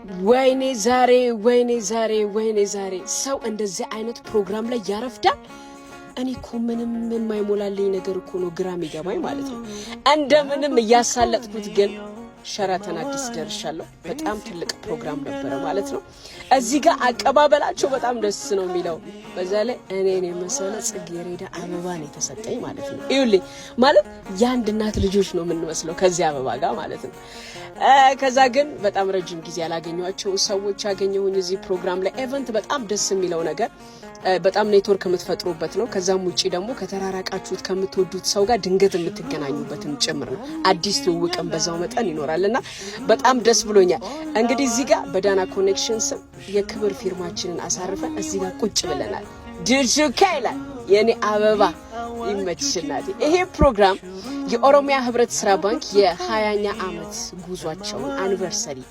ወይኔ ዛሬ፣ ወይኔ ዛሬ፣ ወይኔ ዛሬ! ሰው እንደዚህ አይነት ፕሮግራም ላይ ያረፍዳል። እኔ እኮ ምንም የማይሞላልኝ ነገር እኮ ነው ግራ የሚገባኝ ማለት ነው። እንደምንም እያሳለጥኩት ግን ሸራተን አዲስ ደርሻለሁ። በጣም ትልቅ ፕሮግራም ነበረ ማለት ነው። እዚህ ጋር አቀባበላቸው በጣም ደስ ነው የሚለው። በዛ ላይ እኔን የመሰለ ጽጌረዳ አበባ ነው የተሰጠኝ ማለት ነው። ይኸውልኝ ማለት የአንድ እናት ልጆች ነው የምንመስለው ከዚህ አበባ ጋር ማለት ነው። ከዛ ግን በጣም ረጅም ጊዜ ያላገኘኋቸው ሰዎች ያገኘሁኝ እዚህ ፕሮግራም ላይ። Event በጣም ደስ የሚለው ነገር በጣም ኔትወርክ የምትፈጥሩበት ነው። ከዛም ውጭ ደግሞ ከተራራቃችሁት ከምትወዱት ሰው ጋር ድንገት የምትገናኙበትም ጭምር ነው። አዲስ ትውውቅም በዛው መጠን ይኖራል እና በጣም ደስ ብሎኛል። እንግዲህ እዚህ ጋር በዳና ኮኔክሽን ስም የክብር ፊርማችንን አሳርፈን እዚህ ጋር ቁጭ ብለናል። ድርሹካ ይላል የኔ አበባ፣ ይመችሽ እናቴ። ይሄ ፕሮግራም የኦሮሚያ ህብረት ስራ ባንክ የ20ኛ ዓመት ጉዟቸውን anniversary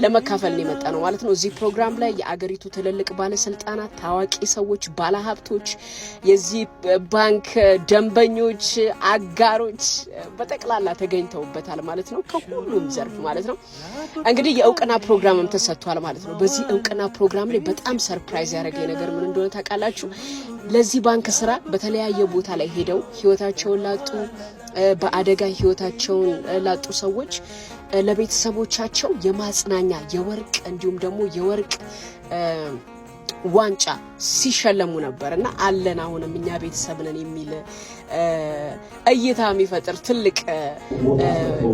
ለመካፈል ነው የመጣ ነው ማለት ነው። እዚህ ፕሮግራም ላይ የአገሪቱ ትልልቅ ባለስልጣናት፣ ታዋቂ ሰዎች፣ ባለሀብቶች፣ የዚህ ባንክ ደንበኞች፣ አጋሮች በጠቅላላ ተገኝተውበታል ማለት ነው። ከሁሉም ዘርፍ ማለት ነው። እንግዲህ የእውቅና ፕሮግራምም ተሰጥቷል ማለት ነው። በዚህ እውቅና ፕሮግራም ላይ በጣም surprise ያደረገኝ ነገር ምን እንደሆነ ታውቃላችሁ? ለዚህ ባንክ ስራ በተለያየ ቦታ ላይ ሄደው ህይወታቸውን ላጡ፣ በአደጋ ህይወታቸውን ላጡ ሰዎች ለቤተሰቦቻቸው የማጽናኛ የወርቅ እንዲሁም ደግሞ የወርቅ ዋንጫ ሲሸለሙ ነበር እና አለን አሁንም እኛ ቤተሰብ ነን የሚል እይታ የሚፈጥር ትልቅ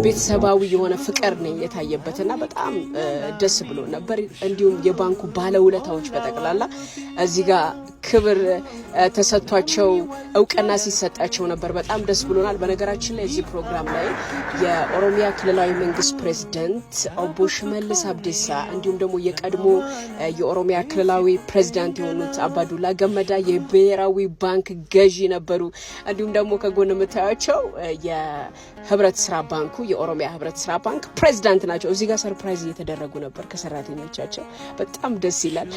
ቤተሰባዊ የሆነ ፍቅር ነው የታየበት እና በጣም ደስ ብሎ ነበር። እንዲሁም የባንኩ ባለውለታዎች በጠቅላላ እዚህ ጋር ክብር ተሰጥቷቸው እውቅና ሲሰጣቸው ነበር። በጣም ደስ ብሎናል። በነገራችን ላይ እዚህ ፕሮግራም ላይ የኦሮሚያ ክልላዊ መንግስት ፕሬዚደንት ኦቦ ሽመልስ አብዲሳ እንዲሁም ደግሞ የቀድሞ የኦሮሚያ ክልላዊ ፕሬዚዳንት የሆኑት አባዱላ ገመዳ የብሔራዊ ባንክ ገዢ ነበሩ። እንዲሁም ደግሞ ከጎን የምታያቸው የህብረት ስራ ባንኩ፣ የኦሮሚያ ህብረት ስራ ባንክ ፕሬዚዳንት ናቸው። እዚህ ጋር surprise እየተደረጉ ነበር ከሰራተኞቻቸው። በጣም ደስ ይላል።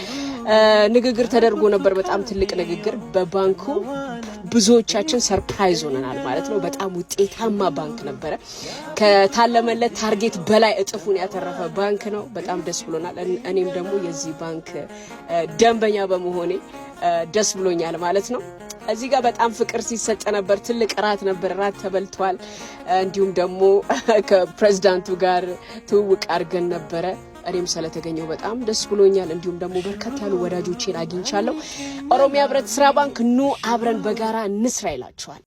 ንግግር ተደርጎ ነበር። በጣም ትልቅ ንግግር። በባንኩ ብዙዎቻችን surprise ሆነናል ማለት ነው። በጣም ውጤታማ ባንክ ነበረ። ከታለመለት target በላይ እጥፉን ያተረፈ ባንክ ነው። በጣም ደስ ብሎናል። እኔም ደግሞ የዚህ ባንክ ደንበኛ በመሆኔ ደስ ብሎኛል ማለት ነው። እዚህ ጋር በጣም ፍቅር ሲሰጥ ነበር። ትልቅ እራት ነበር። እራት ተበልቷል። እንዲሁም ደግሞ ከፕሬዚዳንቱ ጋር ትውውቅ አድርገን ነበረ። እኔም ስለተገኘሁ በጣም ደስ ብሎኛል። እንዲሁም ደግሞ በርከት ያሉ ወዳጆቼን አግኝቻለሁ። ኦሮሚያ ህብረት ስራ ባንክ ኑ አብረን በጋራ እንስራ ይላቸዋል።